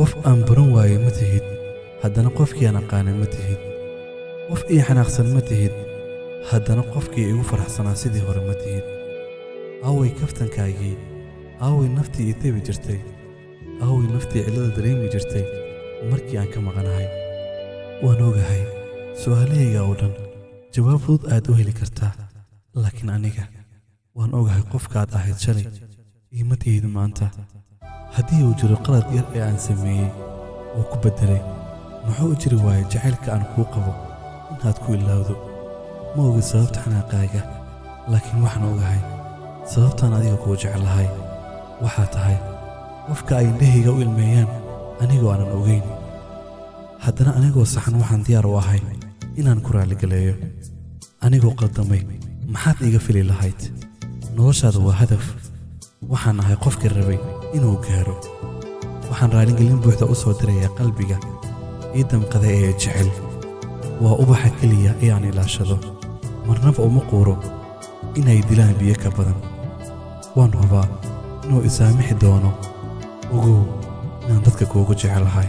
Qof aan baran waaye ma tihid, haddana qofkii aan aqaanay ma tihid. Qof ii xanaaqsan ma tihid, haddana qofkii igu faraxsanaa sidii hore ma tihid. Aaway kaftankaagii? Aaway naftii ii tebi jirtay? Aaway naftii cillada dareemi jirtay markii aan ka maqanahay? Waan ogahay su'aalahayga oo dhan jawaab fudud aad u heli kartaa, laakiin aniga waan ogahay qofkaad ahayd shalay iima tihid maanta. Haddii uu jiro qalad yar ee aan sameeyey oo ku beddelay, muxuu u jiri waayay jacaylka aan kuu qabo inaad ku ilaawdo? Ma ogi sababta xanaaqaaga, laakiin waxaan ogahay sababtaan adiga kuu jeclahay. Waxaa tahay qofka ay indhahayga u ilmeeyaan anigoo aanan ogayn, haddana anigoo saxan waxaan diyaar u ahay inaan ku raalligaleeyo. Anigoo qaldamay maxaad iiga fili lahayd? Noloshaada waa hadaf. Waxaan ahay qofkii rabay inuu gaaro. Waxaan raalligelin buuxda u soo dirayaa qalbiga ii damqada ee jecel. Waa ubaxa keliya ee aan ilaashado, marnaba uma quuro inay dilaan biyo ka badan. Waan hubaa inuu isaamixi doono. Ogow inaan dadka kuugu jecelahay.